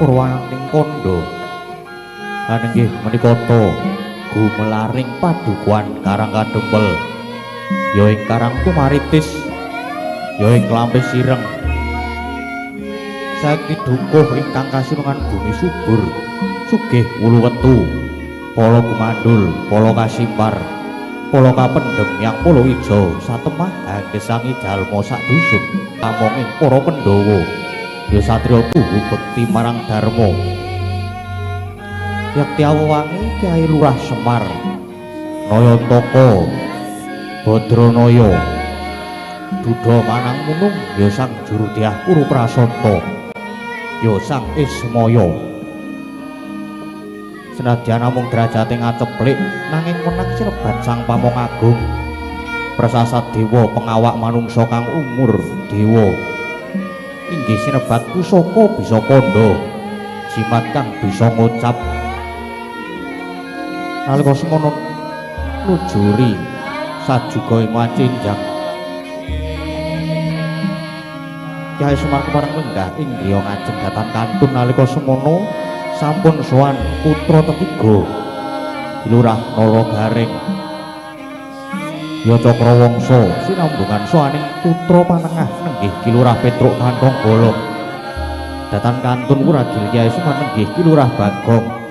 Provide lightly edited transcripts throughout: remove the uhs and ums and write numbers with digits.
Purwaning kandha anenggih menika ta gumelaring padukuhan Karang Kadempel ya ing Karang Tumaritis ya ing Klampis Ireng saiki dukuh ingkang kasinungan bumi subur sugih wulu wetu pala gumandul pala kasimpar pala kapendhem yang pala ijo satemah anggesangi jalma sak dusun pamonging para Pandhawa ya satriya tuhu bekti marang dharma yakti awewangi Kyai Lurah Semar Nayantaka Badranaya Duda Manang Munung ya Sang Juru Dyah Kuru Prasanta ya Sang Ismaya. Senadyan namung derajate ngaceplik nanging menang sinebat Sang Pamong Agung prasasat dewa pengawak manungsa kang umur dewa inggih sinebat pusaka bisa kandha jimat kang bisa ngucap nalika semono nujuri sajuga ing wacinjang. Kyai Semar kepareng lenggah ing griya ngajeng datan kantun nalika semono sampun sowan putra tetiga Lurah Nala Gareng ya Cakrawangsa sinambungan sowaning putra panengah nenggih Ki Lurah Petruk Kantong Bolong datan kantun wuragil Kyai Semar nenggih Ki Lurah Bagong.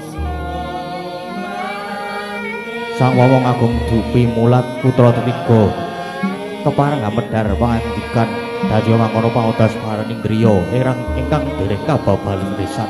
Sang Wawong Agung dupi mulat putra tetiga kepareng hamedhar pangandikan dadi mangkono pangodas paraning griya erang ingkang dereng kababaling pisan.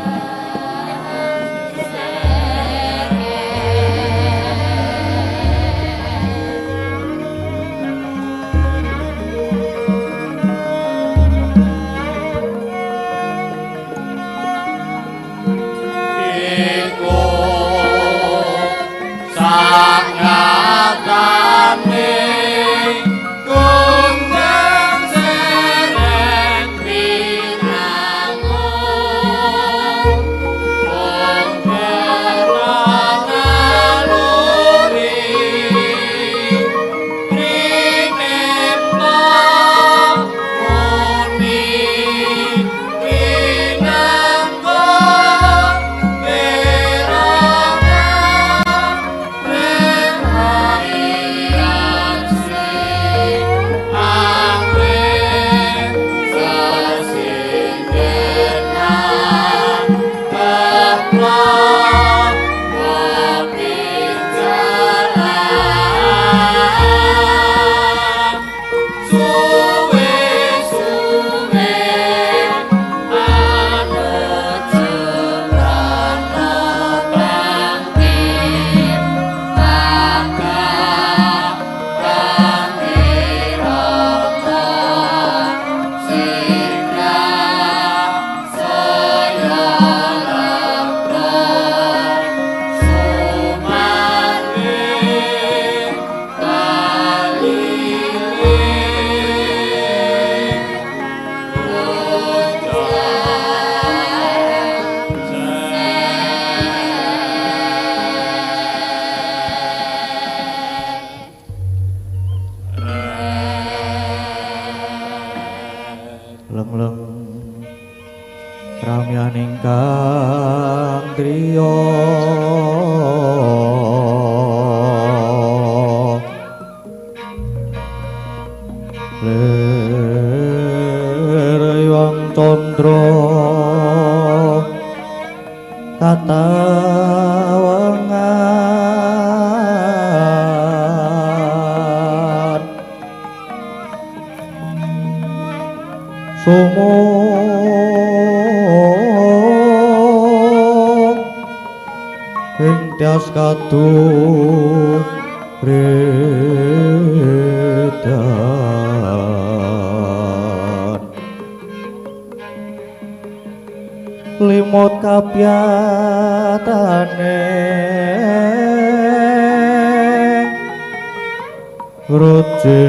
Lemleng ramyaning kang driya lir Hyang Candra katawangan sumo ing tias kadu redan limut kapyatane rujik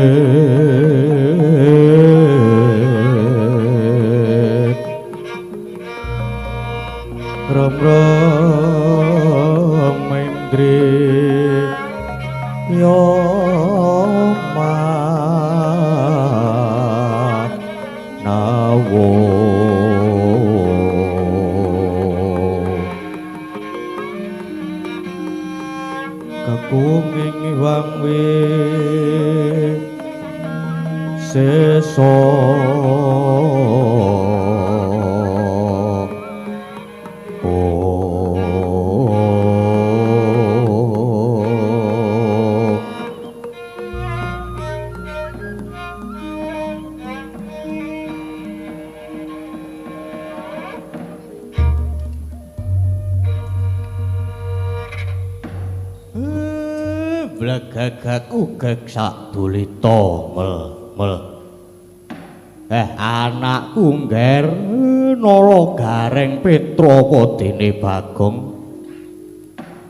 rom-rom indri yo manawa kekunging wang wisesa Blegagak ugek sak dulita mel mel. Anakku ngger Nala Gareng Petra apa dene Bagong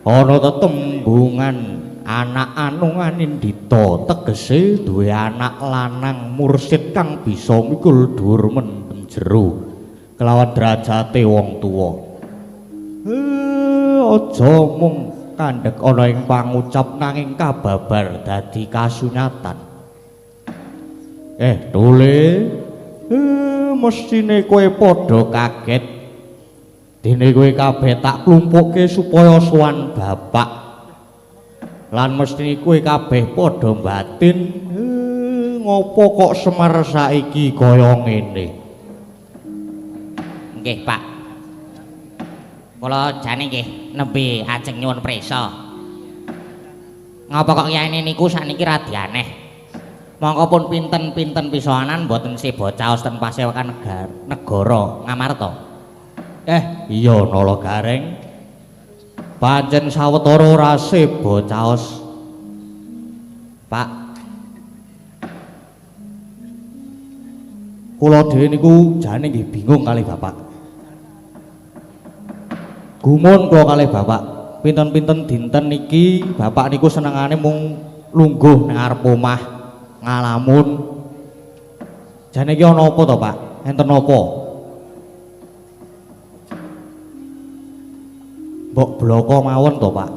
ana tetembungan anak anung anindita tegese duwe anak lanang mursid kang bisa mikul dhuwur mendem jero kelawan derajate wong tuwa. Aja mung kandhek ana ing pangucap nanging kababar dadi kasunyatan. Tole, mesthine kowe padha kaget. Dene kowe kabeh tak klumpukke supaya sowan bapak. Lan mesthine kowe kabeh padha batin, ngopo kok Semar saiki kaya ngene? Nggih, Pak. Kula jane nggih nembe ajeng nyuwun prisa. Ngapa kok yaene niku sakniki radi aneh. Mongko pun pinten-pinten pisanan mboten seba caos ten pasewakan negara Ngamarta. Iya Nala Gareng. Pancen sawetara ora seba caos. Pak. Kula dhewe niku jane nggih bingung kalih Bapak. Gumun kula kalih Bapak, pinten-pinten dinten niki Bapak niku senengane mung lungguh nang ngarep omah ngalamun. Jane iki ana apa to, Pak? Enten apa? Mbok bloko mawon to, Pak.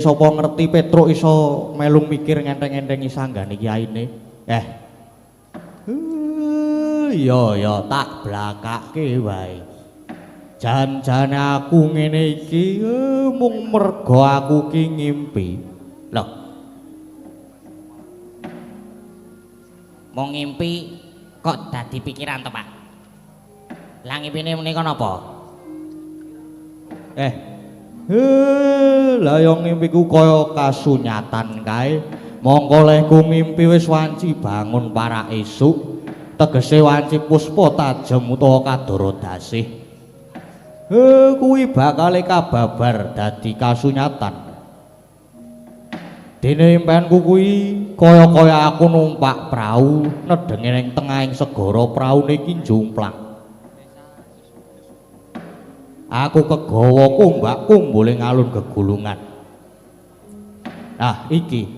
Sapa ngerti Petruk iso melu mikir ngenteng-entengi sanggane kiyaine. Iya ya tak blakake wae. Jan-jane aku ngene iki mung merga aku ki ngimpi. Lho. Mung ngimpi kok dadi pikiran to, Pak? Lah ngimpine menika napa? Lah yo ngimpiku kaya kasunyatan kae. Mongko lehku ngimpi wis wanci bangun para esuk, tegese wanci puspa tajem utawa kadara dasih. Kuwi bakale kababar dadi kasunyatan. Dene impianku kuwi kaya-kaya aku numpak prau nedenge ning tengahing segara praune iki njumplang. Aku kegawa kombak kumbule ngalun gegulungan. Nah iki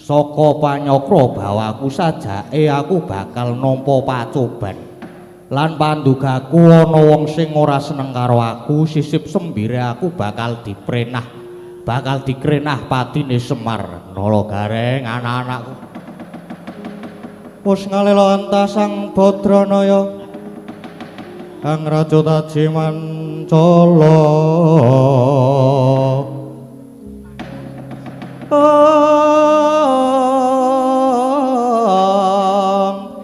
saka panyakra bawaku sajake aku bakal nampa pacoban. Lan pandugaku ana wong sing ora seneng karo aku, sisip sembire aku bakal diprenah, bakal dikrenah patine Semar. Nala Gareng anak-anakku. Wis ngalela antasang Badranaya Kang Raja Taji Mancala.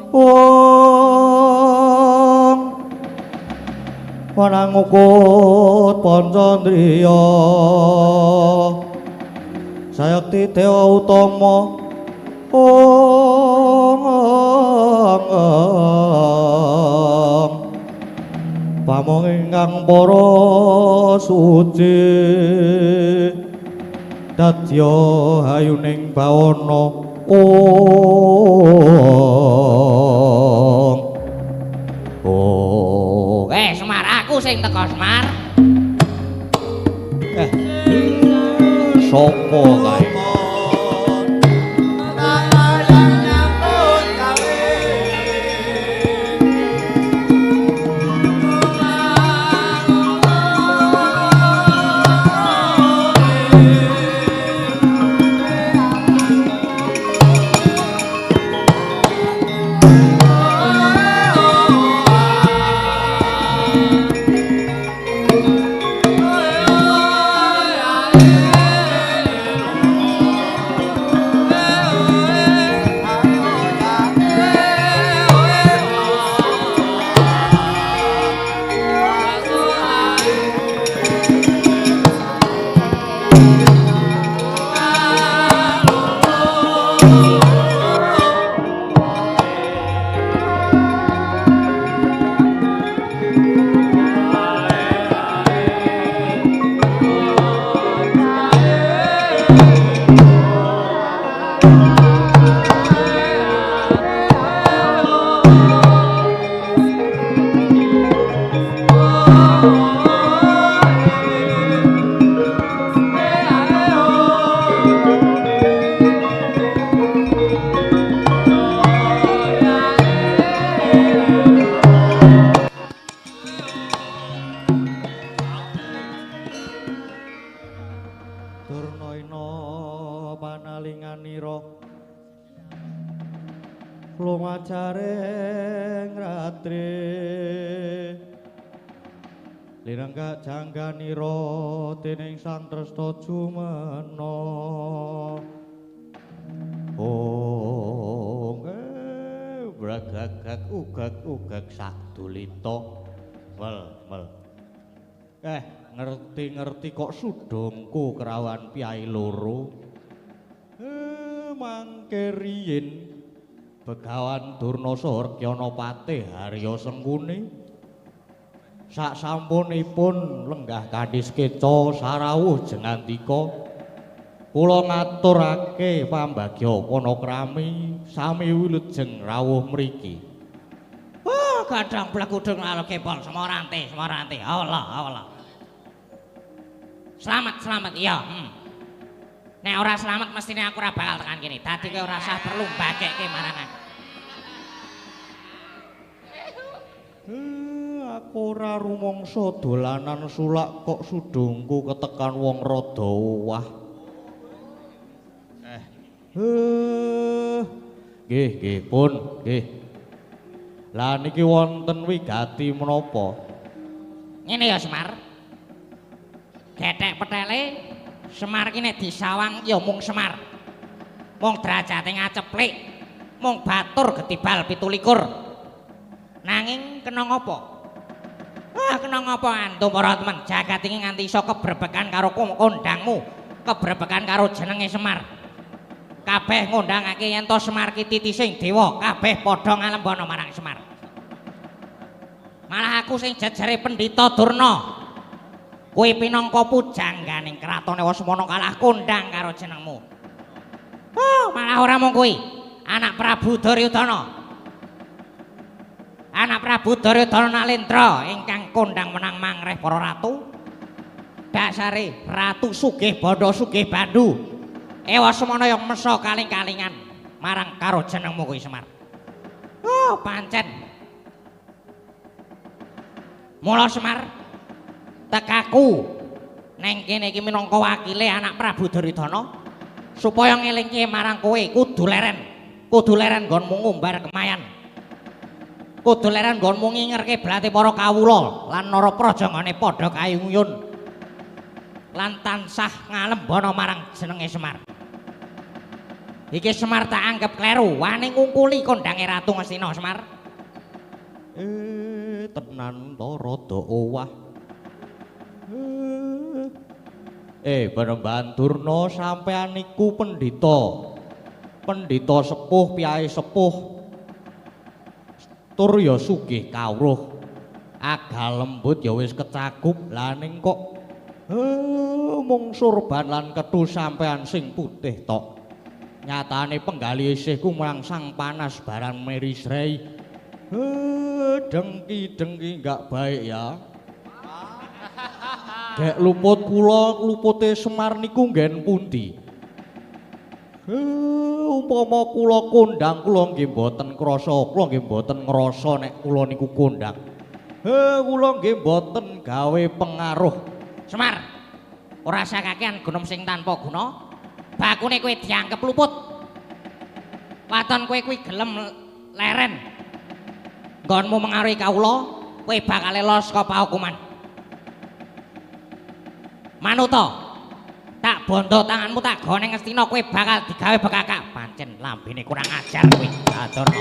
Ong Wanang ukut Pancandriya Sayakti Dewa Utama. Ong Pamong ingkang para suci dadya hayuning bawana. Ong Oh, Semar, aku sing teko Semar. Sopo kae? Linenggak jangganira dening Sang Tresna Jumena. Oh, bragagak ugag-ugag sadulita. Wel, wel. Ngerti-ngerti kok sudungku kerawan piyai loro. Mangke riyin Begawan Durna saha Rekyana Patih Harya Sengkuni sak sampunipun lenggah kanthi skeca sarawuh jengandika kula ngaturake pambagya panakrami sami wilujeng rawuh mriki. Wah, gadang blegudung lalu kepol semorante semorante. Allah Allah. Selamat selamat iya. Nek ora selamat mestine aku ora bakal tekan kene. Dadi kowe ora usah perlu mbagekke marang aku. Aku ora rumangsa dolanan sulak kok sudungku ketekan wong rada owah. Nggih, nggih pun, nggih. Lah niki wonten wigati menapa? Ngene ya Semar. Gethek petele Semar ki nek disawang ya mung Semar. Mung derajate ngaceplik, mung batur getibal 27. Nanging kena ngapa? Ah, kena ngapa antum para temen jagat iki nganti iso kebrebekan karo kondangmu, kebrebekan karo jenenge Semar. Kabeh ngundangake yen to Semar ki titising dewa, kabeh padha ngalembana marang Semar. Malah aku sing jejere Pendhita Durna. Kuwi pinangka pujangganing kratone Wasmana kalah kondang karo jenengmu. Oh, malah ora mung kuwi. Anak Prabu Duryudana. Anak Prabu Duryudana Nalendra ingkang kondang menang mangreh para ratu. Dasare Ratu Sugih Bandha Sugih Bandu. Ewa semana yang mesa kaling-kalingan marang karo jenengmu kuwi Semar. Oh, pancen. Mula Semar tekaku neng kene iki minangka wakile anak Prabu Duryudana supaya ngelingke marang kowe kudu leren. Kudu leren nggonmu ngumbar kemayan. Kudu leren nggonmu ngingerke kiblate para kawula lan narapraja nggone padha kayuyun. Lan tansah ngalembana marang jenenge Semar. Iki Semar tak anggap kleru, wani ngungkuli kondange Ratu Ngastina Semar. Tenan to rada owah. Panembahan Durna sampean niku pendhita. Pendhita sepuh, piyai sepuh. Tur ya sugih kawruh. Agal lembut ya wis kecakup. Lah ning kok mung surban lan kethu sampean sing putih tok. Nyatane penggali isihku mrangsang panas barang meri srei. Dengki-dengki enggak baik ya. Gek luput kula, lupute Semar niku nggen pundi? Umpama kula kondang kula nggih mboten krasa, kula nggih mboten ngrasa nek kula niku kondang. Kula nggih mboten gawe pengaruh. Semar, ora sakakean gunung sing tanpa guna. Bakune kowe dianggep luput. Waton kowe kuwi gelem leren. Nggonmu mengaruhi kawula, kowe bakal los saka pahukuman. Manuta, tak bondo tanganmu tak gone Ngastina kowe bakal digawe bekakak. Pancen lambene kurang ajar kowe, Badurna.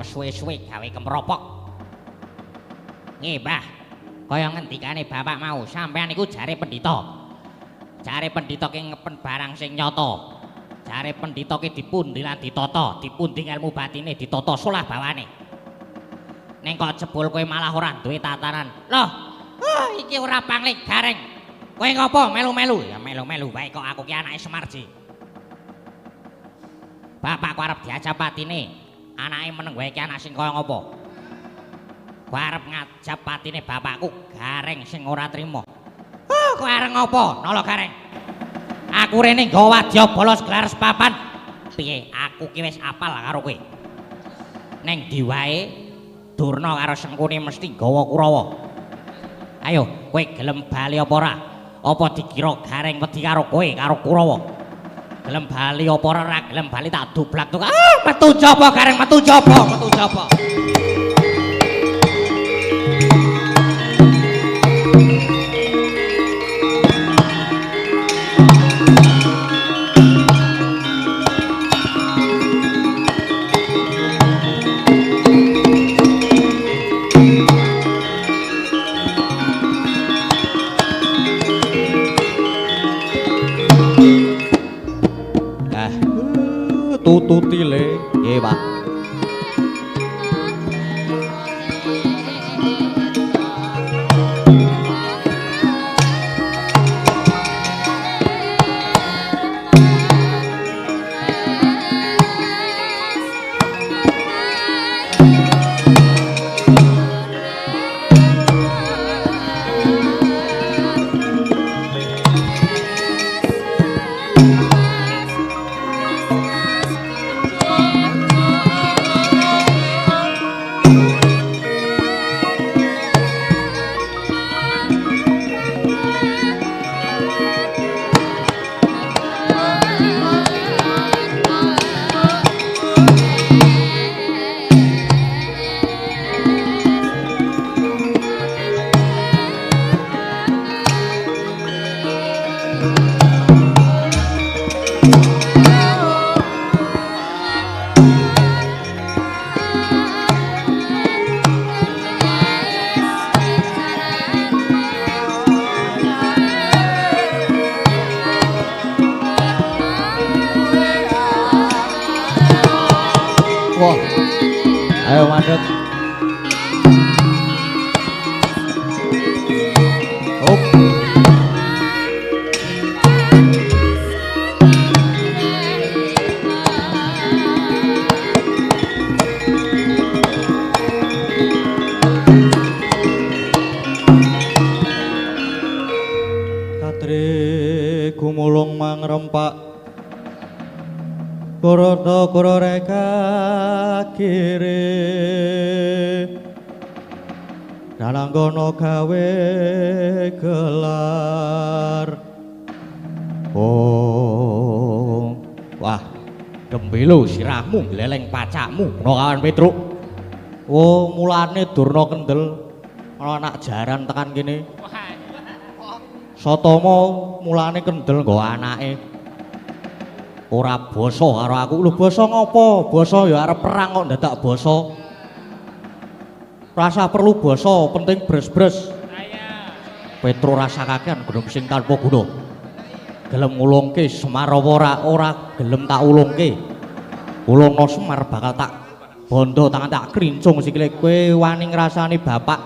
Suwe-suwe gawe kemropok. Nggih, Mbah. Kaya ngendikane bapak mau, sampean niku jare pendhita. Jare pendhita ki ngepen barang sing nyata. Jare pendhita ki dipundi lan ditata, dipundi ilmu batine ditata solah bawane. Ning kok jebul kowe malah ora duwe tatanan. Loh, iki ora pangling gareng. Kowe ngopo melu-melu? Ya melu-melu wae kok aku ki anake Semarji. Bapakku arep diajak patine. Anake meneng wae iki anak sing kaya ngopo? Kowe arep ngajap patine bapakku gareng sing ora trima. Kowe arep ngopo? Nala gareng. Aku rene nggawa wadya bolos gelar sepapan. Piye? Aku ki wis apal karo kowe. Neng ndi wae Durna karo Sengkuni mesti nggawa Kurawa. Ayo, kowe gelem bali apa ora? Apa dikira gareng wedi karo kowe karo Kurawa? Gelem bali apa ora? Ora gelem bali tak dublak tuh. Metu jaba gareng, metu jaba, metu jaba. Tututi le, nggih Pak. ngrempak Kurata kurareka kiri Dananggono gawe gelar. Oh, wah, gembelo sirahmu gleleng pacakmu no kawan Petruk. Oh, mulane Durna kendel ana anak jaran tekan kene. Satama mulane kendel nggo anake. Ora basa karo aku. Lho basa ngopo? Basa ya arep perang kok dadak basa. Rasa perlu basa, penting bres-bres. Petruk rasa kakean gendhong sing tanpa guna. Gelem ngulungke Semar apa ora? Ora gelem tak ulungke. Ulungno Semar bakal tak bondo tangan tak krincung sikile. Kowe wani ngrasani bapak,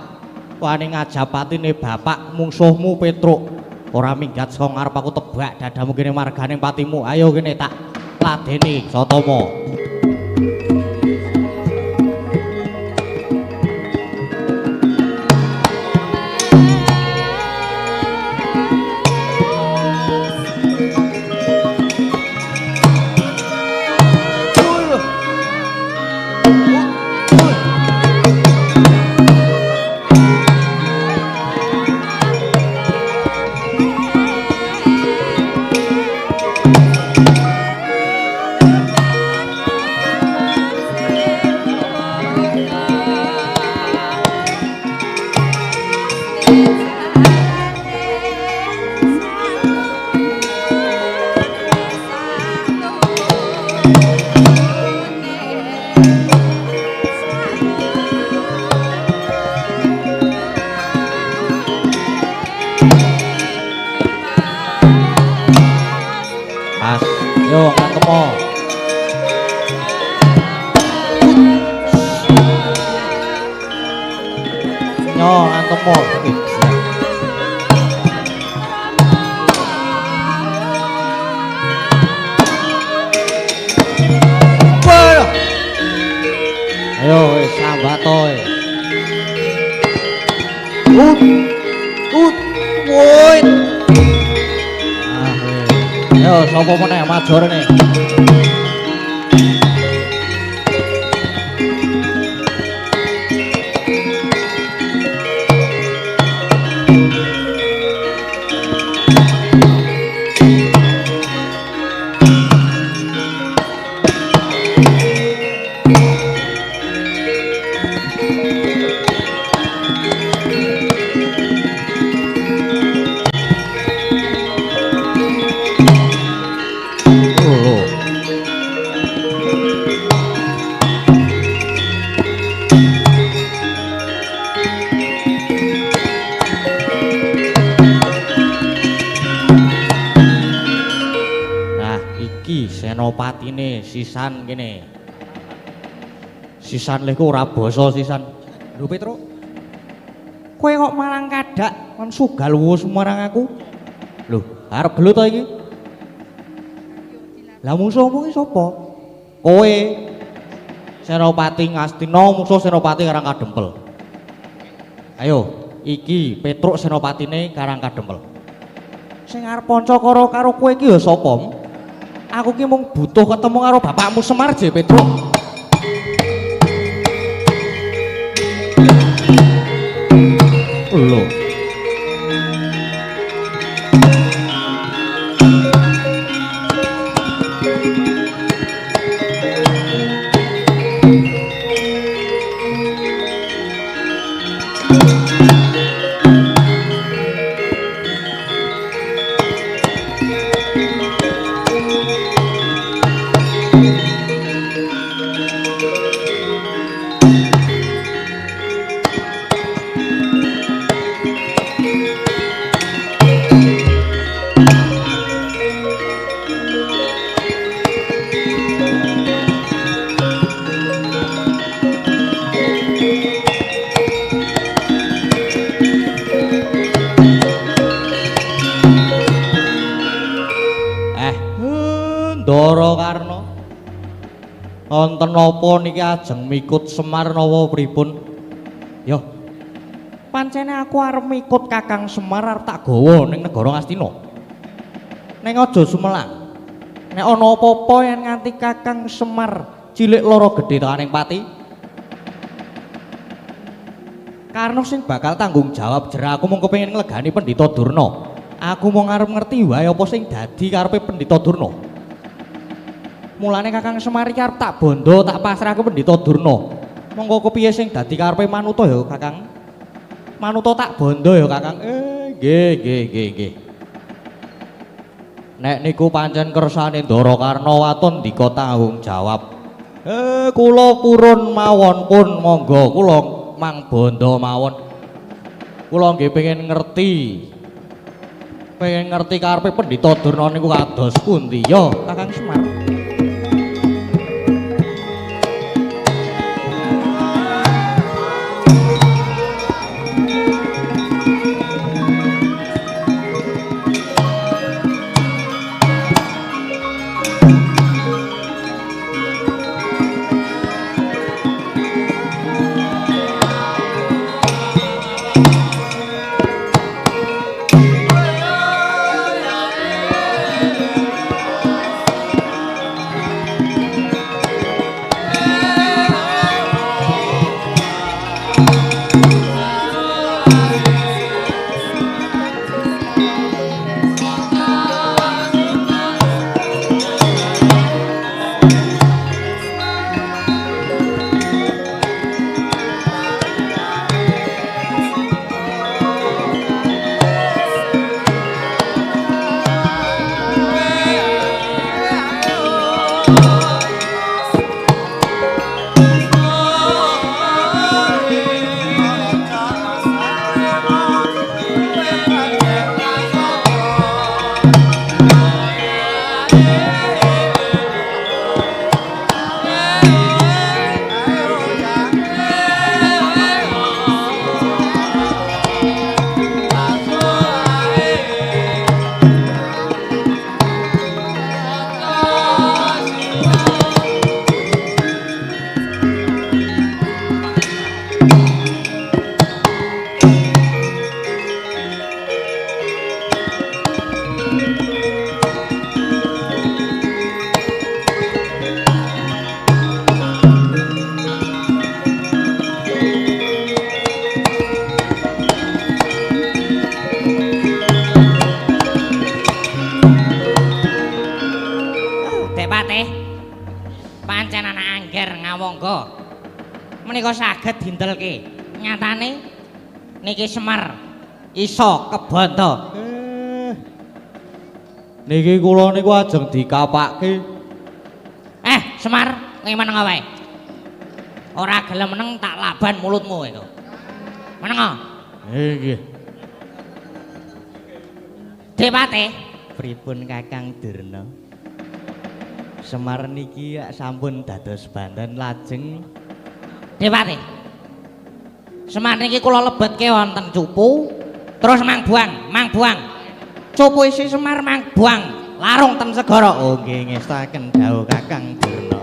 wani ngajapatine bapak mungsuhmu Petruk. Ora minggat saka ngarep aku tebak dadamu kene margane patimu. Ayo kene tak ladeni Satama. Senopatine sisan kene. Sisan lehku ora basa sisan. Lho Petruk. Kowe kok marang kadak kon sugal wus marang aku. Lho, arep gelut to iki? Lah mungsuhmu iki sapa? Kowe. Senopati Ngastina mungsuh Senopati Karang Kadempel. Ayo, iki Petruk senopatine Karang Kadempel. Sing arep panca karo kowe iki ya sapa? Aku ki mung butuh ketemu karo bapakmu Semar je Petruk. Lho. Ndara Karna. Wonten napa niki ajeng mikut Semar napa pripun? Yo. Pancene aku arep mikut Kakang Semar arep tak gawa ning negara Ngastina. Ning aja sumelang. Nek ana apa-apa yen nganti Kakang Semar cilik lara gedhe tekaning pati, Karno sing bakal tanggung jawab jer aku mung kepengin nglegani Pendhita Durna. Aku mung arep ngerti wae apa sing dadi karepe Pendhita Durna. Mulane Kakang Semar iki arep tak bondo, tak pasrahke Pendhita Durna. Monggo kepiye sing dadi karepe manuta ya Kakang? Manuta tak bondo ya Kakang. Nggih, nggih, nggih, nggih. Nek niku pancen kersane Ndara Karna waton ndika tanggung jawab. Kula purun mawon pun monggo kula mang bondo mawon. Kula nggih pengen ngerti. Pengen ngerti karepe Pendhita Durna niku kados pundi ya Kakang Semar. Menika saged dintelke. Nyatane niki Semar iso kebanta. Niki kula niku ajeng dikapake. Semar, kowe meneng wae. Ora gelem meneng tak laban mulutmu itu. Meneng. Nggih. Depate, pripun Kakang Durna? Semar niki sampun dados banten lajeng Depate. Semar niki kula lebetke wonten cupu, terus mang buang, mang buang. Cupu isi Semar mang buang, larung ten segara. Oh nggih ngestaken dawuh Kakang Durna.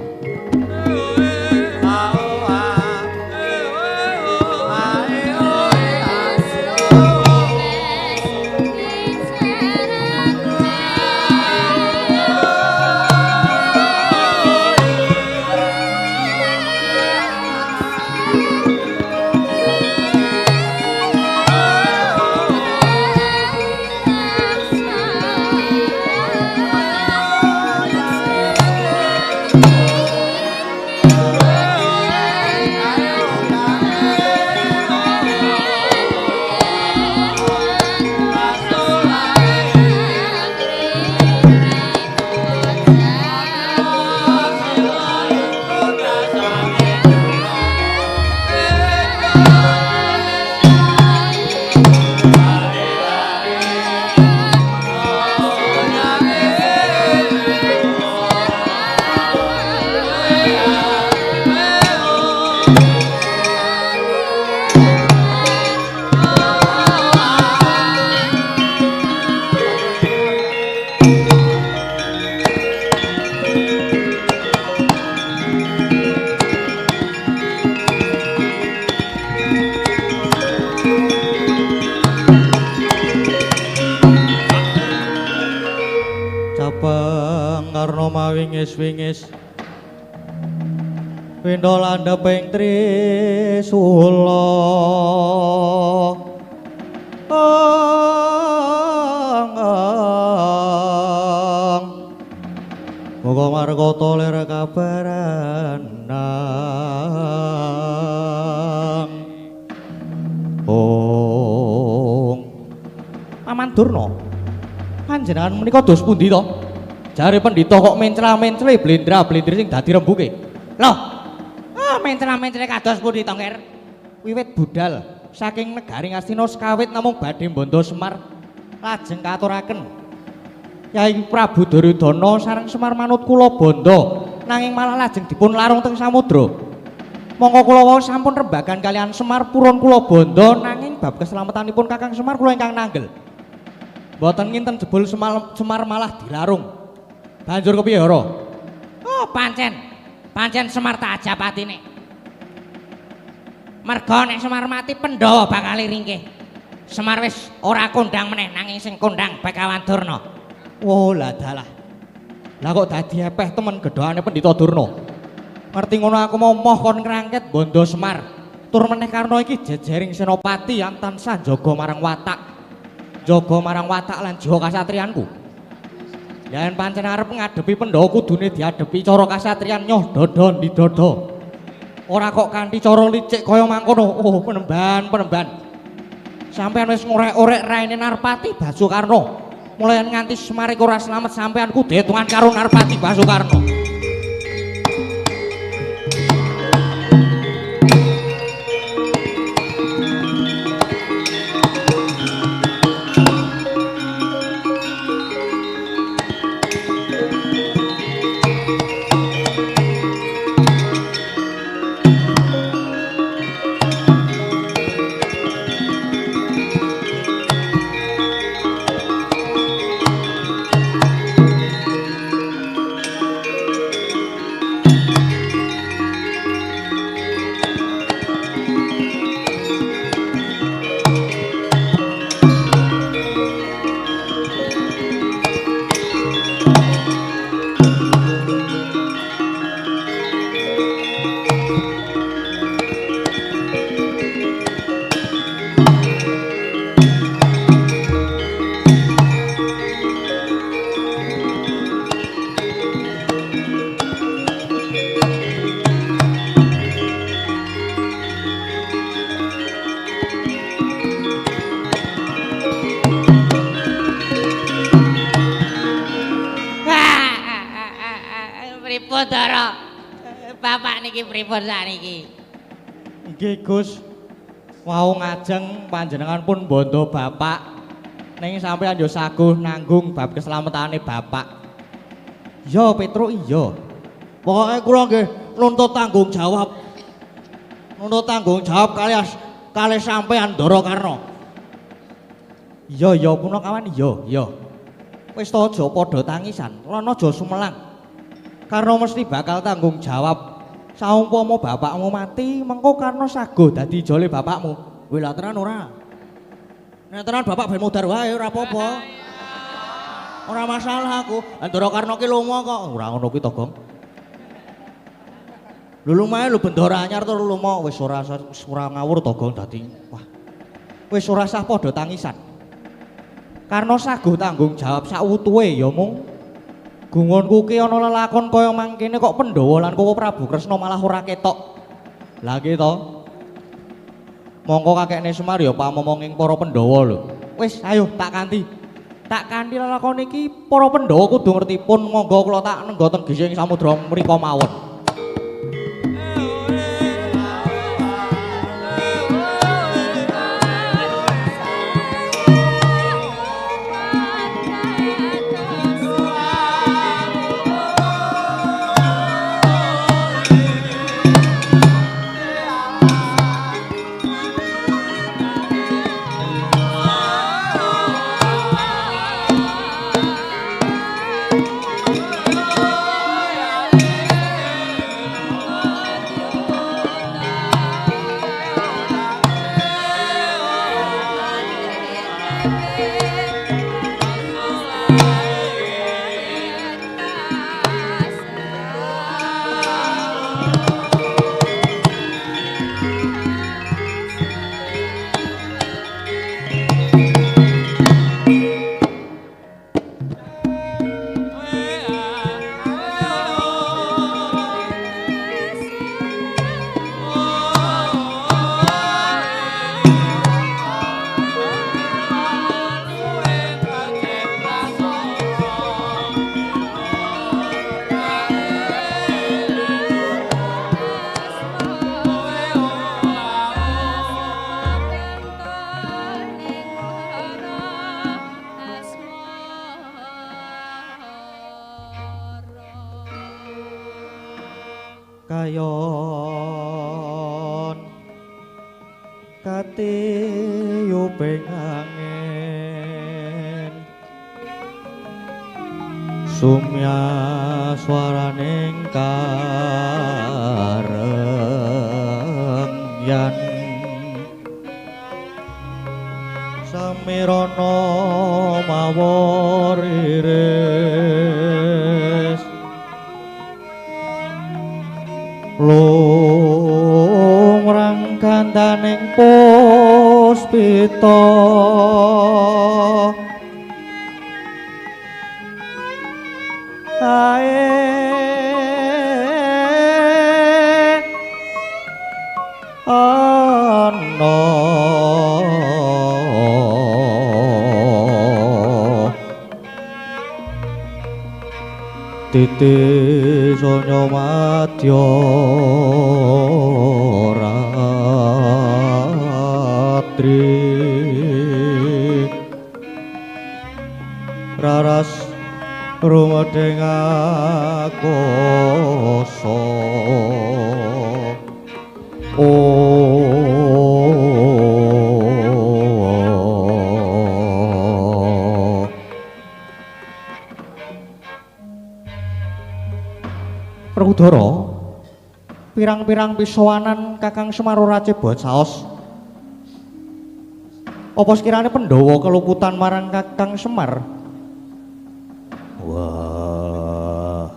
wingis-wingis pindha landheping trisula. Muga margata lir kabaranang. Ong Paman Durna, panjenengan menika dos pundi to? Jare pendhita kok mencla-mencle blendra-blendri sing dadi rembuke. Loh, ah mencla-mencle kados pundi to, Nger? Wiwit budal saking negari Ngastina sekawit namung badhe mbandha Semar lajeng katuraken Kyai Prabu Duryudana sareng Semar manut kula bandha nanging malah lajeng dipun larung teng samudra. Mongko kula wau sampun rembagan kalian Semar purun kula bandha nanging bab keselamatanipun Kakang Semar kula ingkang nanggel. Mboten nginten jebul Semar malah dilarung. Banjur kepiye, Hara? Oh, pancen. Pancen Semar tak ajap atine. Merga nek Semar mati Pandhawa bakal ringkih. Semar wis ora kondang meneh nanging sing kondang Begawan Durna. Oh, lah dalah. Lah kok dadi epeh temen gedhane Pendhita Durna. Ngerti ngono aku mau moh kon ngrangket bandha Semar. Tur meneh karna iki jejering senopati yang tansah jaga marang watak. Jaga marang watak lan jiwa kasatriyanku. Yen pancen arep ngadepi Pandhawa kudune diadepi cara kasatriyan nyoh dada ndi dada. Ora kok kanthi cara licik kaya mangkono. Oh, penemban, penemban. Sampeyan wis ngorek-orek raine Narpati Basukarna. Mulai nganti Semar iku ora slamet sampeyan kudu hitungan karo Narpati Basukarna. Pripun, Ndara? Bapak niki pripun sakniki? Nggih, Gus. Wau ngajeng panjenengan pun bandha bapak. Ning sampeyan yo saguh nanggung bab keselametane bapak. Iya, Petruk, iya. Pokoke kula nggih nuntut tanggung jawab. Nuntut tanggung jawab kalih sampeyan Ndara Karna. Iya, iya punakawan, iya, iya. Wis to aja padha tangisan, lan aja sumelang. Karna mesti bakal tanggung jawab. Saumpama bapakmu mati, mengko Karna saguh dadi jole bapakmu. Wih, lah tenan ora? Nek tenan bapak ben modar wae ora apa-apa. Ora masalah aku. Ndara Karna ki lunga kok. Ora ngono kuwi to, Gong. Lho lumayan lho bendara anyar to lunga. Wis ora ngawur to, Gong, dadi. Wah. Wis ora sah padha tangisan. Karna saguh tanggung jawab sakwutuhe ya mung gungonku ki ana lelakon kaya mangkene kok Pandhawa lan Kowe Prabu Kresna malah ora ketok. Lah ki to. Mongko kakekne Semar ya pamomonging para Pandhawa lho. Wis ayo tak kanthi. Tak kanthi lelakon iki para Pandhawa kudu ngerti pun monggo kula tak nengga teng gising samudra mriko mawon. Oh, Kayon katiyuping angin sumya swaraning karengyan samirana mawar iris lumrang kandaning puspita ae ana titi sonya madya ratri raras rumedhing akasa. Werkudara, pirang-pirang pisowanan Kakang Semar ora ceba caos. Apa sekirane Pandhawa keluputan marang Kakang Semar? Wah,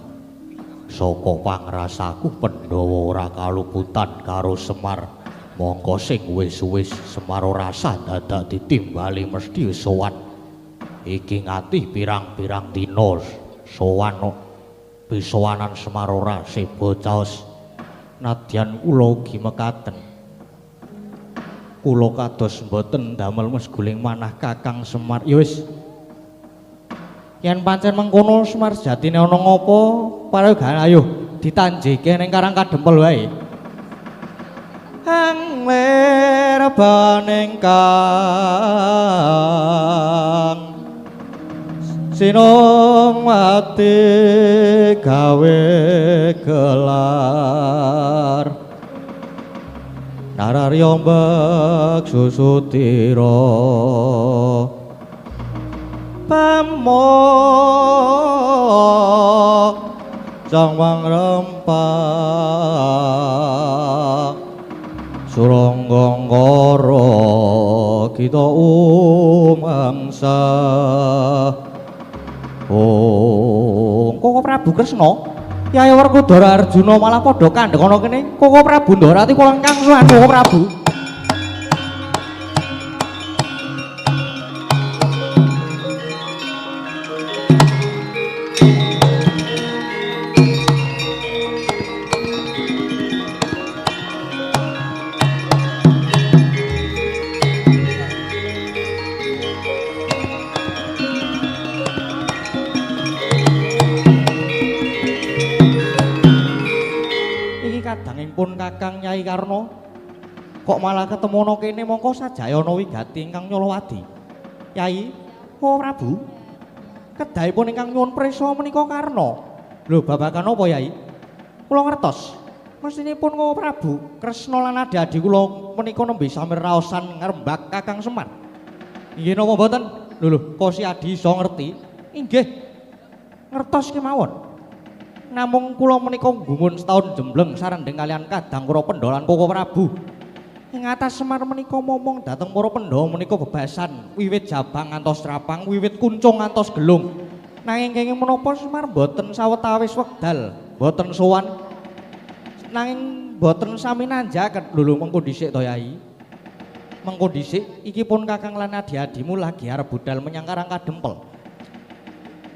saka pangrasaku Pandhawa ora kaluputan karo Semar. Mongko sing wis-wis Semar ora sah dadak ditimbali mesti sowan. Iki nganti pirang-pirang dina sowan pisowanan Semar ora seba caos. Nadyan kula ugi mekaten. Kula kados mboten damel mesguling manah Kakang Semar. Ya wis. Yen pancen mengkono Semar sejatine ana ngapa, parayogan ayo ditanjike ning Karang Kadempel wae. Anglir baning kang sinung mati gawe gelar nararya mbek susutira pamok cangwang rempah surangga ngara kita umangsa. Oh, Koko Prabu Kresna, Kyai Werkudara Arjuna malah padha kandhek ana kene. Koko Prabu Ndorati kula ingkang sowan Koko Prabu. Pun Kakang Nyai Karna kok malah ketemu ana kene mongko sajaya ana wigati ingkang nyolowadi. Yai, oh Prabu, kedahipun ingkang nyuwun prisa menika Karna. Lho babagan apa Yai? Kula ngertos. Mestinipun Koko Prabu Kresna lan adi-adi kula menika nembe samir raosan ngrembak Kakang Semar. Inggih napa mboten? Lho lho, kok si adi iso ngerti? Inggih. Ngertos kemawon. Namung kula menika gumun setahun jembleng sarendheng kalian kadang para Pandhawa lan Koko Prabu. Ing atas Semar menika momong dhateng para Pandhawa menika bebasan wiwit jabang ngantos trapang, wiwit kuncung ngantos gelung. Nanging kenging menapa Semar mboten sawetawis wekdal, mboten sowan. Nanging mboten sami nanjaken. Lho lho mengko dhisik to Yai. Mengko dhisik iki pun Kakang lan adi-adimu lagi arep budal menyang Karang Kadempel.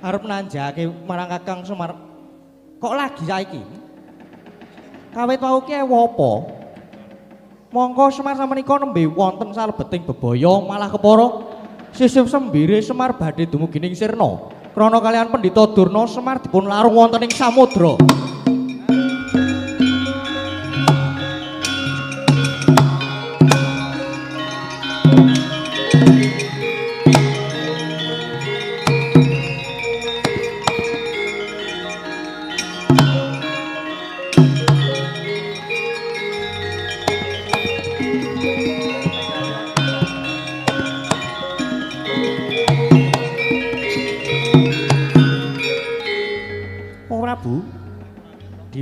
Arep nanjake marang Kakang Semar. Kok lagi saiki? Kawit wau ki ewa apa? Mongko Semar samenika nembe wonten salebeting bebaya malah kepara sisih sembire Semar badhe dumugi ning sirna. Krana kalian Pendhita Durna Semar dipun larung wonten ing samudra.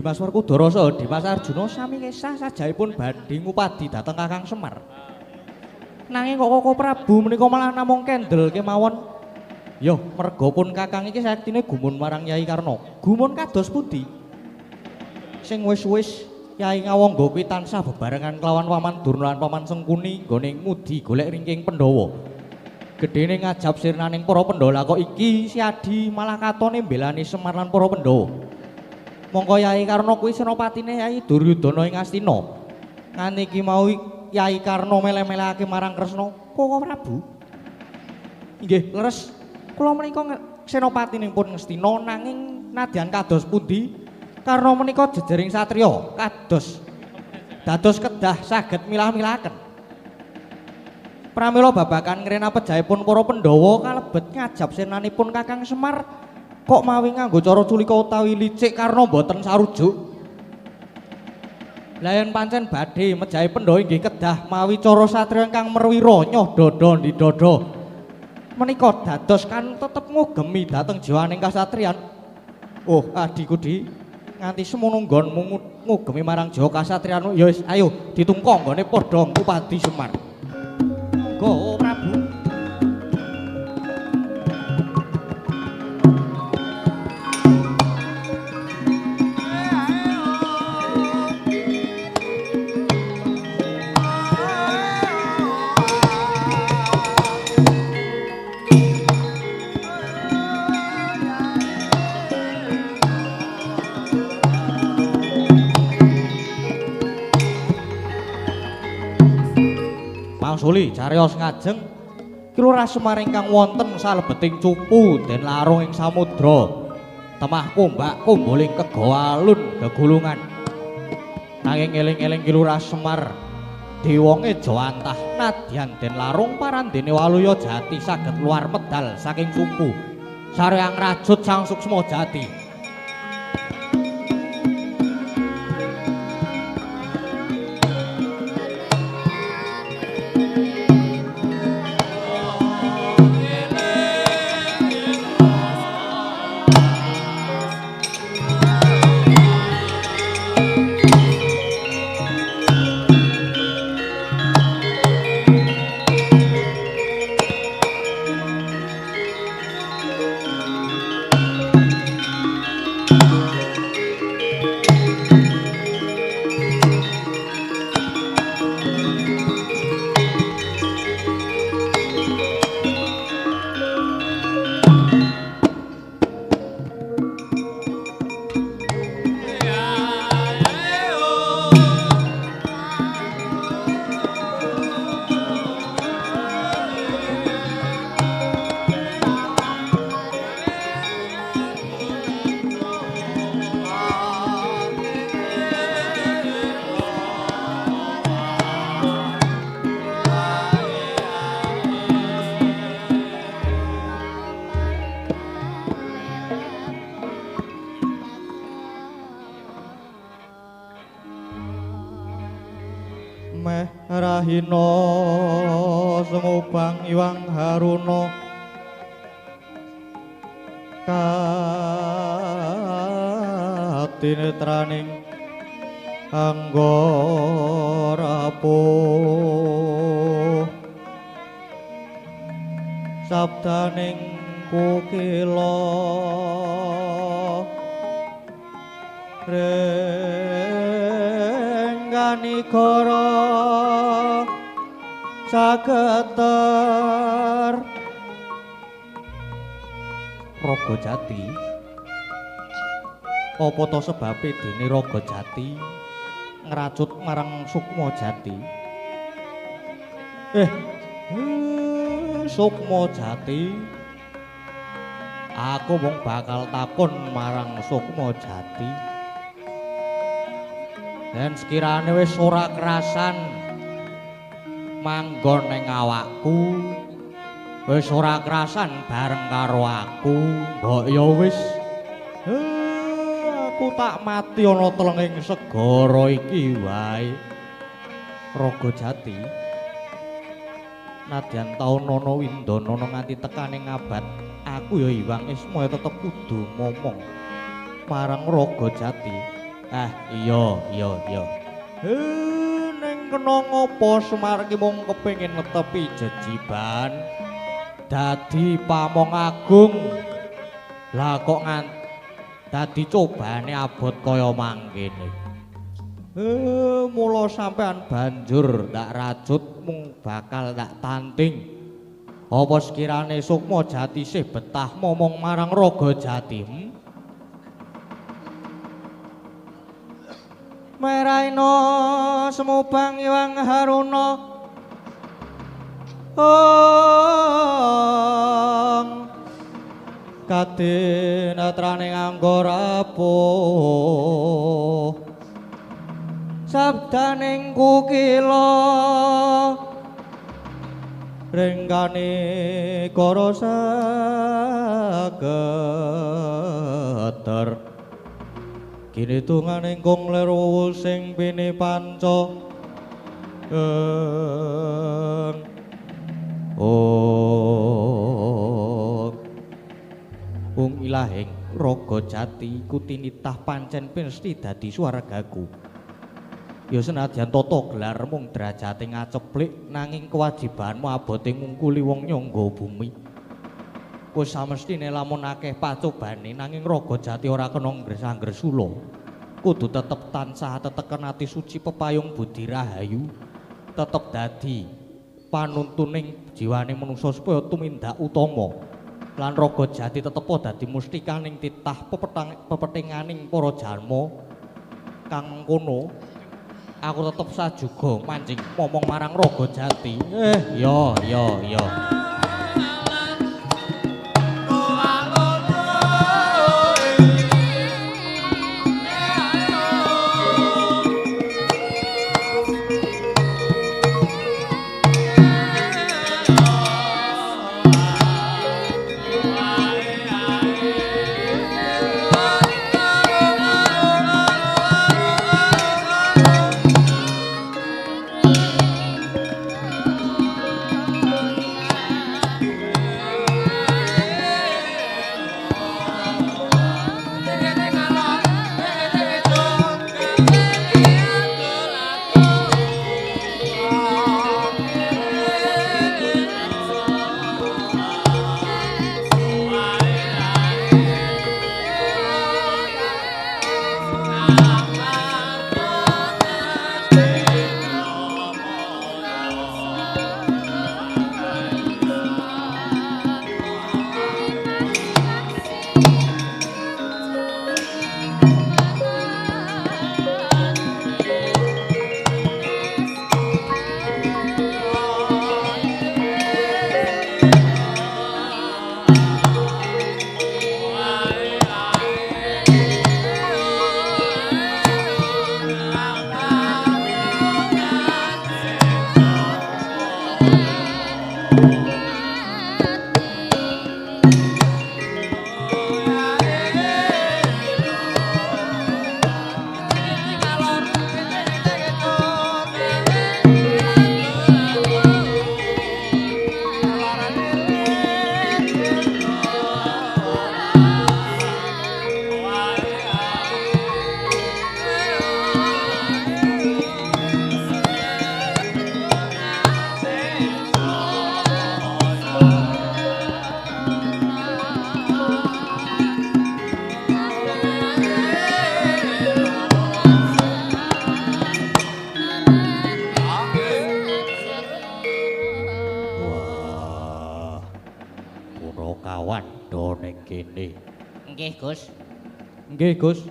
Dimas Werkudara saha Dimas Arjuna sami kesah sajaipun badhe ngupadi dhateng Kakang Semar. Nanging kok Koko Prabu menika malah namung kendel kemawon. Yo merga pun Kakang iki sayektine gumun marang Yai Karna. Gumun kados pundi? Sing wis-wis Kyai Ngawangga kuwi tansah bebarengan kelawan Paman Durna lan Paman Sengkuni nggone ngudi golek ringking Pandhawa. Gedene ngajab sirnaning para Pandhawa kok iki si Adi malah katone mbelani Semar lan para Pandhawa. Mongko Yai Karna kuwi senopatine Yai Duryudana ing Astina. Nganti iki mau Yai Karna mele-melehake marang Kresna, Koko Prabu. Inggih, leres. Kula menika senopatine pun Ngastina nanging nadyan kados pundi Karna menika jejering satriya kados dados kedah saged milah-milahaken. Pramila babagan ngrena pejahipun para Pandhawa kalebet ngajab senanipun Kakang Semar kok mawi nganggo cara culika utawi licik karna mboten sarujuk. Lah yen pancen badhe mejahi Pandhawa inggih kedah mawi cara satriya ingkang merwira nyoh dada ndidada. Menika dados kan tetep ngugemi dhateng jiwaning kasatriyan. Oh, adhiku Di, nganti semono nggonmu ngugemi marang jiwa kasatriyan ya wis ayo ditungko nggone padha ngupadi Semar. Monggo Prabu. Pangsuli cariyos ngajeng Ki Lurah Semar ingkang wonten salebeting cupu den larung ing samudra temah kombak kumbuling kega alun gegulungan. Nanging eling-eling Ki Lurah Semar dewonge jawantah nadyan den larung parandene waluya jati saged luar medal saking cupu saryang rajut sang suksma jati. Meh rahina sumubang iwang haruna katinetraning anggara rapuh sabdaning kukila rengganigara sageter Raga Jati. Apa ta sebabe dene Raga Jati ngracut marang Sukma Jati? Sukma Jati, aku mung bakal takon marang Sukma Jati. Dan sekirane wis ora kerasan manggon ning awakku, wis ora kerasan bareng karo aku, mbok ya wis aku tak mati ana telenging segara iki wae. Raga Jati, nadyan taun ana windana nganti tekane ngabad, aku ya Iwang Ismaya tetep kudu momong marang Raga Jati. Ah, iya iya iya. Ning kena ngopo Semar ki mung kepengin netepi jejiban dadi pamong agung. Lah kok dadi cobane abot kaya mangkene. Mula sampean banjur tak rajut mung bakal tak tanting. Apa sekirane Sukma Jati sih betah momong marang Raga Jati? Meraina semubang Iwang Haruna ong kadenatrane nganggo rapuh sabdaning kukila rengkane kara sageter kini tungane kong lir sing pini panca ong ilahing Raga Jati iku tinitah pancen pinesti dadi swargaku. Ya senadyan tata gelar mung derajate ngaceplik nanging kewajibanmu abote ngungkuli wong nyangga bumi. Kowe samestine lamun akeh pacobane nanging Raga Jati ora kena nggresang-gresula. Kudu tetep tansah teteken ati suci pepayung budi rahayu, tetep dadi panuntuning jiwane manungsa supaya tumindak utama. Lan Raga Jati tetepa dadi mustikaning titah pepetinganing para jalma kang mengkono. Aku tetep sajuga manjing momong marang Raga Jati. Ya ya ya. Nggih, Gus. Nggih, Gus.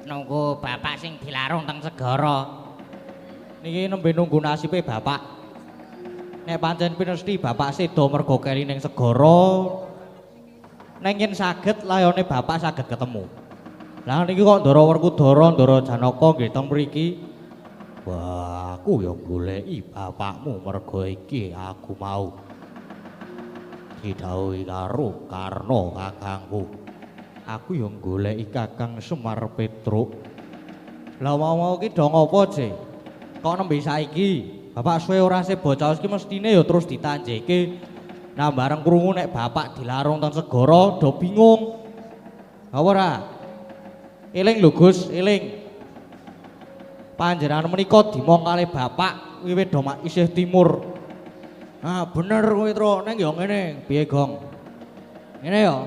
Nunggu bapak sing dilarung teng segara. Niki nembe nunggu nasibe bapak. Nek pancen pinesti bapak seda mergo keri ning segara, ning yen saged layone bapak saged ketemu. Lah niki kok Ndara Werkudara, Ndara Janaka nggih teng mriki. Wah, aku ya goleki bapakmu mergo iki aku mau didhawuhi karo Karna kakangku. Aku ya goleki Kakang Semar Petruk. Lah mau-mau ki do ngopo, Je? Kok nembe saiki? Bapak suwe ora seba caos ki mestine ya terus ditanjeke. Nah bareng krungu nek bapak dilarung teng segara do bingung. Apa ora? Eling lho Gus, eling. Panjenengan menika dimong kalih bapak wiwit do isih timur. Nah, bener kuwi, Truk. Ning ya ngene, piye, Gong? Ngene ya.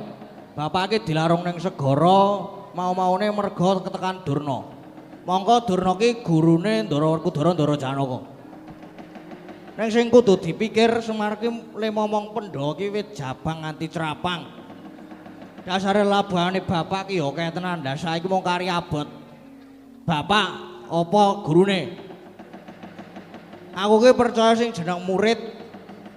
Bapak ki dilarung ning segara, mau-maune merga ketekan Durna. Mongko Durna ki gurune Ndara Werkudara Ndara Janaka. Ning sing kudu dipikir Semar ki le momong Pandhawa ki wit jabang nganti crapang. Dasare labane bapak ki ya akeh tenan. Lah saiki mung kari abot. Bapak apa gurune? Aku ki percaya sing jeneng murid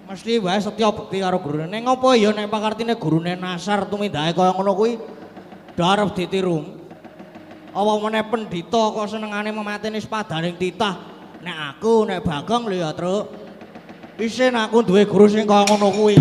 mesti wae setya bekti karo gurune. Ning apa ya nek pakartine gurune nasar tumindake kaya ngono kuwi do arep ditiru. Apa meneh pendhita kok senengane memateni sepadaning titah. Nek aku nek Bagong lho ya, Truk. Isin aku duwe guru sing kaya ngono kuwi.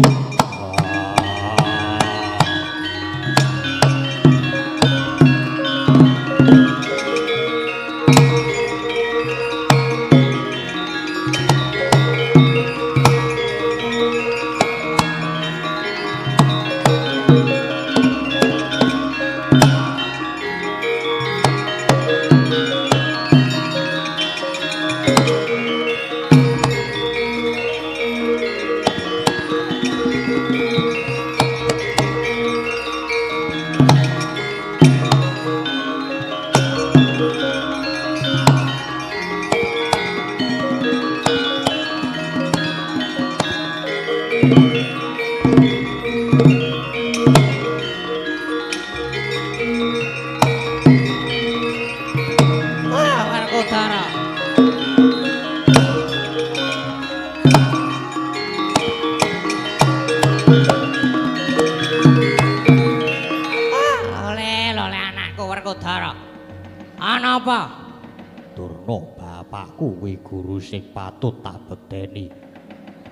Guru sing patut tak bekteni,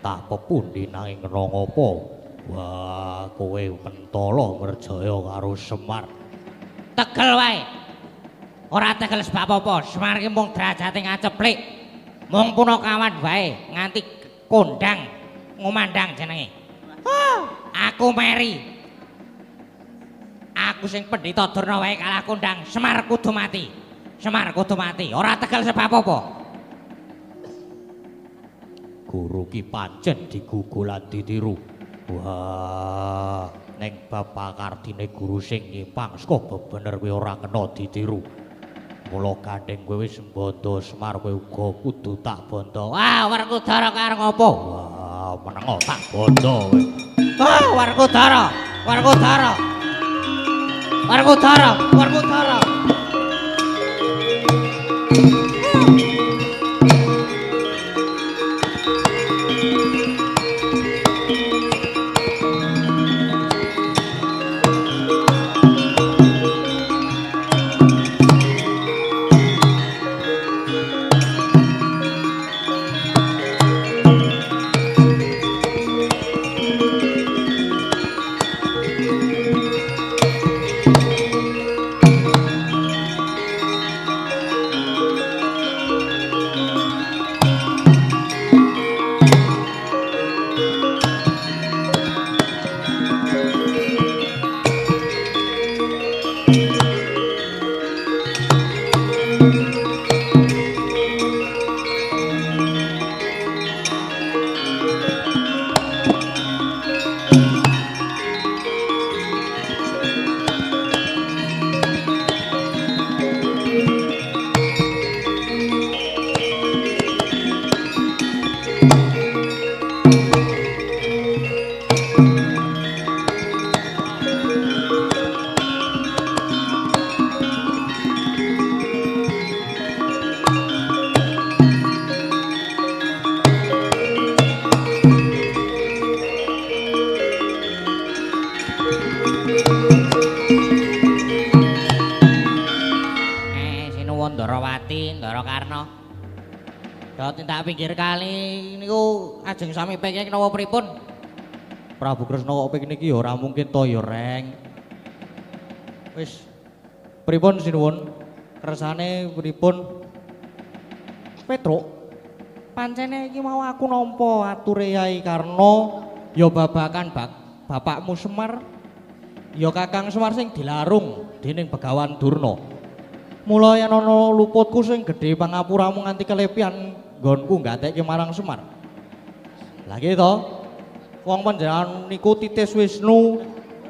tak pepundi nanging kena ngapa? Wah, kowe mentala merjaya karo Semar. Tegel wae. Ora tegel sebab apa? Semar ki mung derajate ngaceplik. Mung punakawan wae nganti kondang ngumandang jenenge. Aku meri. Aku sing pendhita Durna wae kalah kondang, Semar kudu mati. Semar kudu mati. Ora tegel sebab apa? Guru ki pancen digugulan ditiru. Wah, ning bab pakartine guru sing nyimpang saka bebener kuwi ora kena ditiru. Mula gandeng kowe wis mbondo Semar kowe uga kudu tak bondo. Wah, Werkudara karo ngopo? Wah, menengo tak bondo kowe. Wah, Werkudara, Werkudara. Werkudara, Werkudara. Tindak pinggir kali niku ajeng sami piknik napa pripun? Prabu Kresna kok piknik iki ya ora mungkin to ya, Reng. Wis pripun sinuwun? Kersane pripun? Petruk, pancene iki mau aku nampa ature Yai Karna ya babakan bapakmu Semar ya Kakang Semar sing dilarung dening Begawan Durna. Mula yen ana luputku sing gedhe pangapuramu nganti kelepian nggonku nggatekke marang Semar. Lah iki to, wong panjenengan niku titis Wisnu,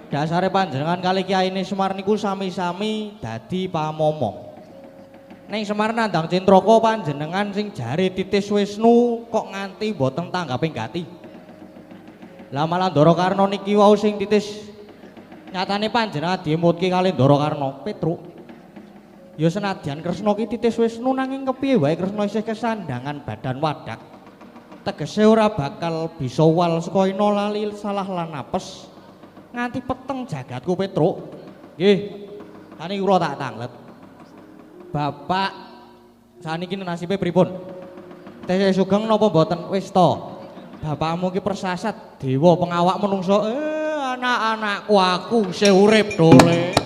dasare panjenengan kali kiyaine Semar niku sami-sami dadi pamomong. Ning Semar nandang Cintraka panjenengan sing jare titis Wisnu kok nganti mboten tanggaping gati. Lah malah Ndara Karna niki wau sing titis nyatane panjenengan diemutke kali Ndara Karna, Petruk. Ya senadyan Kresna ki titis Wisnu nanging kepiye wae Kresna isih kesandangan badan wadak. Tegese ora bakal bisa wal saka ina lali salah lan apes nganti peteng jagatku Petruk. Nggih. Saniki kula tak tanglet. Bapak saniki nasibe pripun? Tesih sugeng napa mboten? Wis to. Bapakmu ki persasat dewa pengawak menungso. Anak-anakku aku isih urip dole.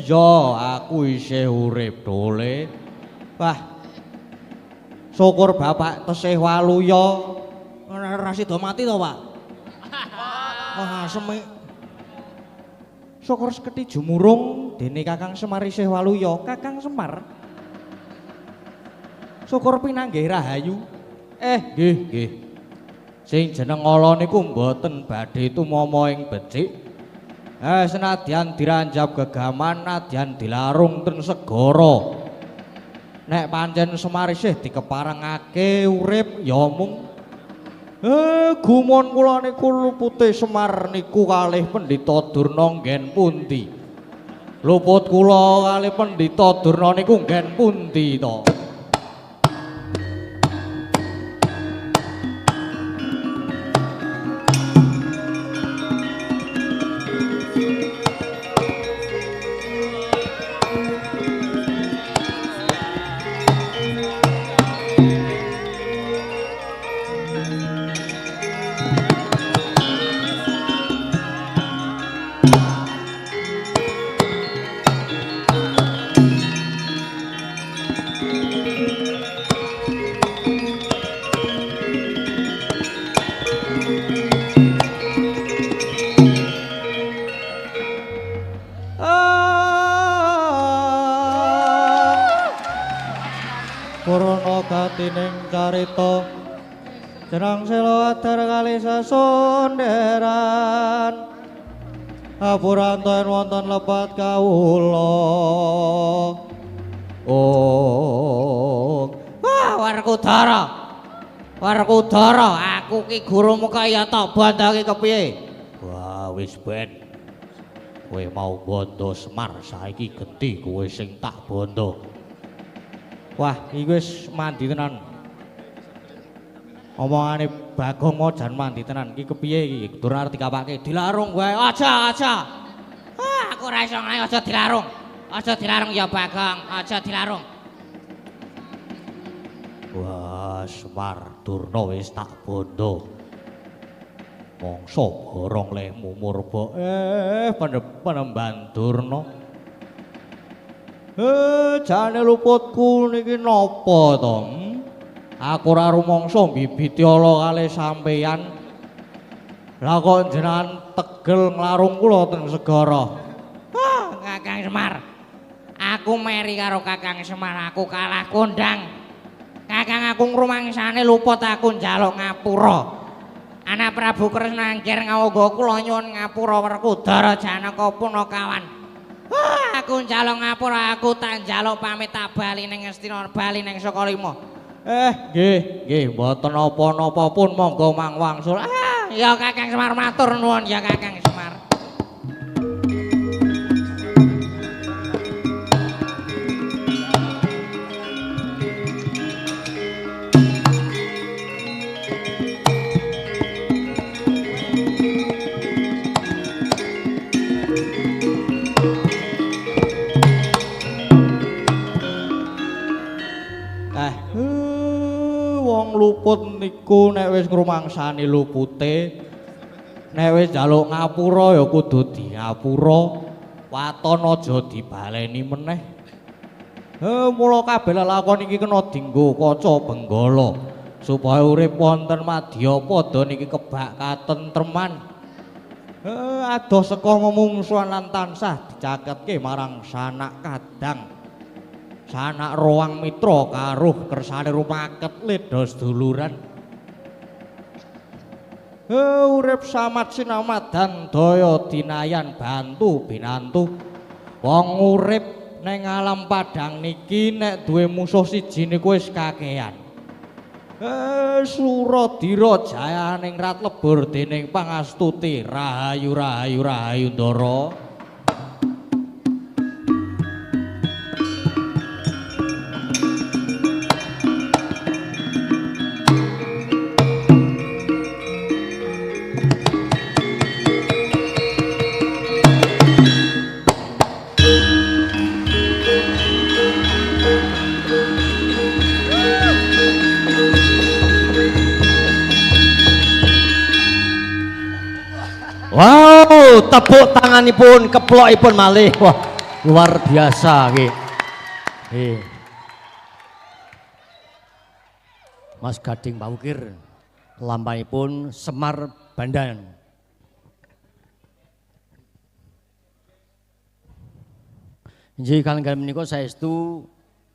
Iya, aku isih urip dole. Wah. Syukur bapak tesih waluya. Ora sida mati to, Pak? Wah, semik. Syukur seketi jumurung dene Kakang Semar isih waluya. Kakang Semar. Syukur pinanggih rahayu. Nggih, nggih. Sing jeneng ala niku mboten badhe tumama ing becik. Senadyan diranjab gegaman, nadyan dilarung ten segara. Nek pancen Semar isih dikeparengake urip ya mung gumun kula niku lupute Semar niku kalih Pendhita Durna nggen pundi? Luput kula kalih Pendhita Durna niku nggen pundi to? Gatining carita jenang sela adar kali sesonderan apuranten wonten lepat kawula. Oh, wah, Werkudara. Werkudara, aku ki gurumu kaya tok bondo ki kepiye? Wah, wis ben. Kowe mau bondo Semar, saiki genti kowe sing tak bondo. Wah, iki wis mandi tenan. Omongane Bagong mau jan mandi tenan. Iki kepiye iki? Dur arep dikapake dilarung wae. Aja, aja. Ah, aku ora iso nglayu, aja dilarung. Aja dilarung ya Bagong, aja dilarung. Wah, Semar Durna wis tak bondo. Mongso borong lehmu murba. Penemban Durna. Jane luputku niki napa to? Aku ora rumangsa mbibiti ala kalih sampeyan. Lah kok jenengan tegel nglarung kula teng segara. Ah, Kakang Semar. Aku meri karo Kakang Semar, aku kalah kondang. Kakang aku ngrumangsane luput aku njaluk ngapura. Anak Prabu Kresna angger ngawangga kula nyuwun ngapura Werkudara Janaka Punakawan. Aku njaluk ngapura, aku tak njaluk pamit tak bali ning Ngastina, bali ning Sukalima. Nggih, nggih, mboten napa-napa pun monggo mang wangsul. Ah, ya Kakang Semar matur nuwun ya Kakang Semar. Luput niku nek wis ngrumangsani lupute, nek wis njaluk ngapura ya kudu di ngapura, waton aja dibaleni meneh. Mula kabeh lelakon iki kena dinggo kaca benggala supaya urip wonten madyapada niki kebak katentreman. Adoh saka memungsuhan lan tansah dicaketke marang sanak kadang, sanak roang mitra karuh kersane rumaket ledha seduluran. Urip samat sinamadan daya dinayan bantu binantu. Wong urip neng alam padang niki nek duwe musuh siji niku wis kakean. Suradira jayaning rat lebur dening pangastuti rahayu rahayu rahayu ndara. Wow, tepuk tanganipun, keplokipun malih. Wah, luar biasa nggih. Nggih. Mas Gading Pawukir, lampahipun Semar Bandan. Inggih kalenggan menika saestu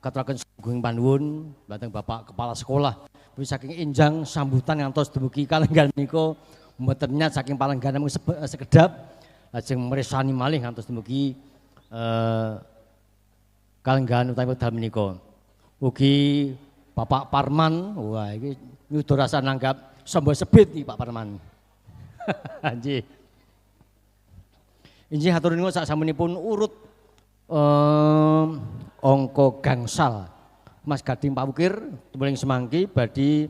katuraken sugeng panuwun dhateng Bapak Kepala Sekolah. Wis saking enjang sambutan ngantos dumugi kalenggan menika mboten nyat saking palenggan namung sekedap lajeng mresani malih ngantos dumugi kalenggan utawi wekdal menika. Ugi Bapak Parman, wah iki nyuda rasa nanggap samba sebit iki Pak Parman. Nggih. Inggih hatur nuwun sak samunipun urut angka gangsal. Mas Gading Pawukir tumreng semangki badhe